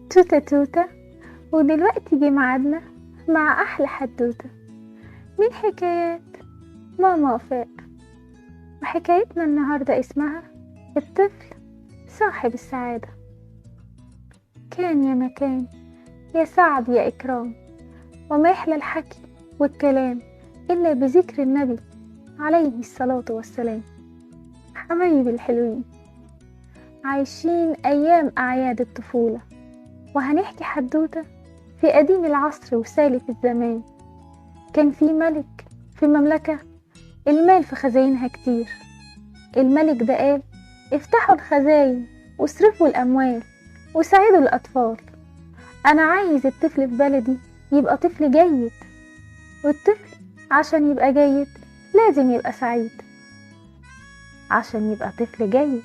توتة توتة، ودلوقتي جه ميعادنا مع أحلى حدوتة من حكايات ماما وفاء. وحكايتنا النهاردة اسمها الطفل صاحب السعادة. كان يا مكان، يا سعد يا إكرام، وما يحلى الحكي والكلام إلا بذكر النبي عليه الصلاة والسلام. حبايبي الحلوين، عايشين أيام أعياد الطفولة، وهنحكي حدوتة في قديم العصر وسالف الزمان. كان في ملك في مملكة المال في خزاينها كتير. الملك ده قال افتحوا الخزاين واصرفوا الأموال وساعدوا الأطفال، أنا عايز الطفل في بلدي يبقى طفل جيد، والطفل عشان يبقى جيد لازم يبقى سعيد. عشان يبقى طفل جيد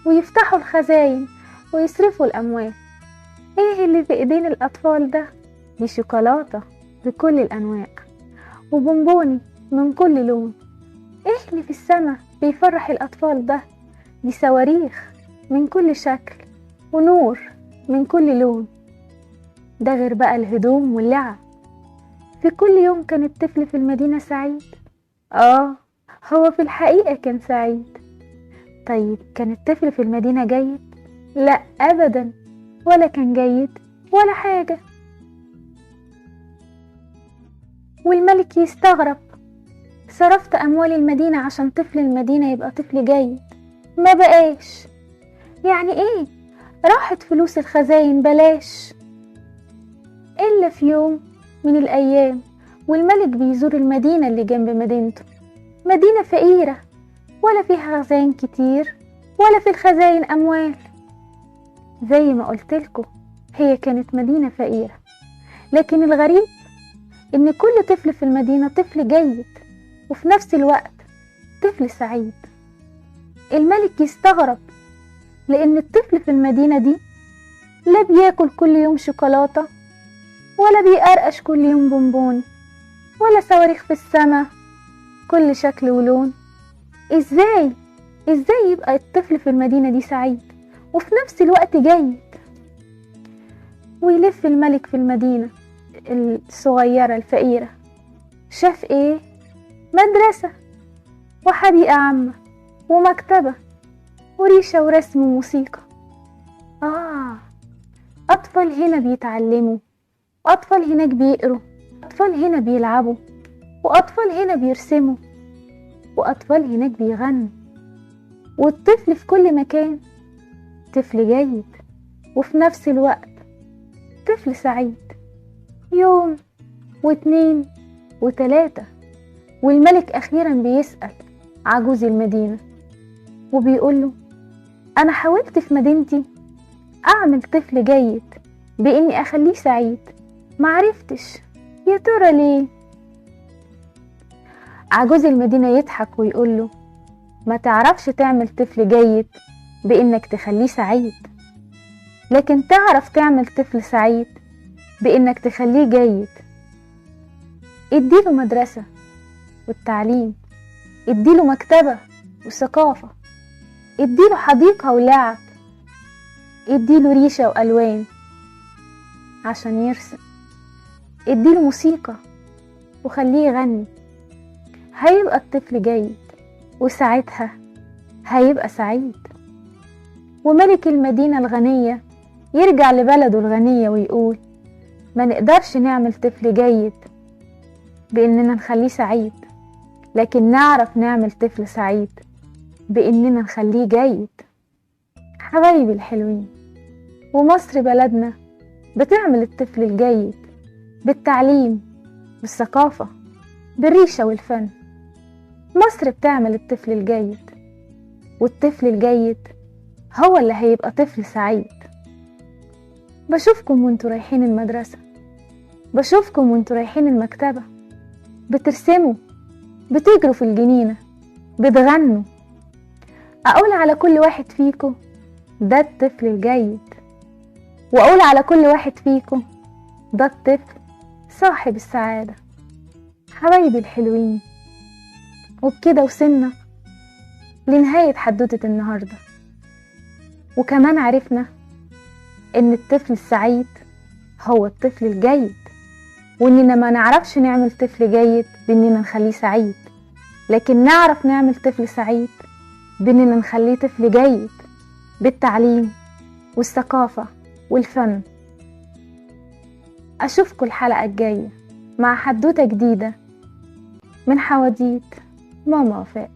ويفتحوا الخزاين ويصرفوا الأموال. ايه اللي في ايدين الأطفال ده؟ دي شوكولاتة بكل الأنواع وبونبوني من كل لون. ايه اللي في السما بيفرح الأطفال ده؟ دي صواريخ من كل شكل ونور من كل لون. ده غير بقى الهدوم واللعب. في كل يوم كان الطفل في المدينة سعيد. هو في الحقيقة كان سعيد. طيب كان الطفل في المدينة جيد؟ لا أبدا، ولا كان جيد ولا حاجة. والملك يستغرب، صرفت أموال المدينة عشان طفل المدينة يبقى طفل جيد، ما بقاش. يعني ايه؟ راحت فلوس الخزاين بلاش. إلا في يوم من الأيام والملك بيزور المدينة اللي جنب مدينته، مدينة فقيرة ولا فيها خزاين كتير ولا في الخزاين أموال. زي ما قلتلكوا هي كانت مدينة فقيرة، لكن الغريب إن كل طفل في المدينة طفل جيد وفي نفس الوقت طفل سعيد. الملك يستغرب لأن الطفل في المدينة دي لا بياكل كل يوم شوكولاتة ولا بيقرقش كل يوم بونبون ولا صواريخ في السما كل شكل ولون. ازاي يبقى الطفل في المدينة دي سعيد وفي نفس الوقت جيد؟ ويلف الملك في المدينة الصغيرة الفقيرة، شاف ايه؟ مدرسة وحديقة عامة ومكتبة وريشة ورسم وموسيقى. أطفال هنا بيتعلموا، وأطفال هناك بيقروا، أطفال هنا بيلعبوا، وأطفال هنا بيرسموا، وأطفال هناك بيغنوا. والطفل في كل مكان طفل جيد وفي نفس الوقت طفل سعيد. يوم واتنين وتلاتة، والملك أخيرا بيسأل عجوز المدينة وبيقوله أنا حاولت في مدينتي أعمل طفل جيد بإني أخليه سعيد، معرفتش، يا ترى ليه؟ عجوز المدينة يضحك ويقوله ما تعرفش تعمل طفل جيد بإنك تخليه سعيد، لكن تعرف تعمل طفل سعيد بإنك تخليه جيد. اديله مدرسة والتعليم، اديله مكتبة وثقافة، اديله حديقة ولعب، اديله ريشة وألوان عشان يرسم، اديله موسيقى وخليه يغني. هيبقى الطفل جيد وساعتها هيبقى سعيد. وملك المدينة الغنية يرجع لبلده الغنية ويقول ما نقدرش نعمل طفل جيد بإننا نخليه سعيد، لكن نعرف نعمل طفل سعيد بإننا نخليه جيد. حبايبي الحلوين، ومصر بلدنا بتعمل الطفل الجيد بالتعليم بالثقافة بالريشة والفن. مصر بتعمل الطفل الجيد، والطفل الجيد هو اللي هيبقى طفل سعيد. بشوفكم وانتوا رايحين المدرسة، بشوفكم وانتوا رايحين المكتبة، بترسموا، بتجروا في الجنينة، بتغنوا. أقول على كل واحد فيكم ده الطفل الجيد، وأقول على كل واحد فيكم ده الطفل صاحب السعادة. حبايبي الحلوين، وبكده وصلنا لنهاية حدوتة النهاردة. وكمان عرفنا إن الطفل السعيد هو الطفل الجيد، وإننا ما نعرفش نعمل طفل جيد بإننا نخليه سعيد، لكن نعرف نعمل طفل سعيد بإننا نخليه طفل جيد بالتعليم والثقافة والفن. أشوفكم الحلقة الجاية مع حدوتة جديدة من حواديت ماما وفاء.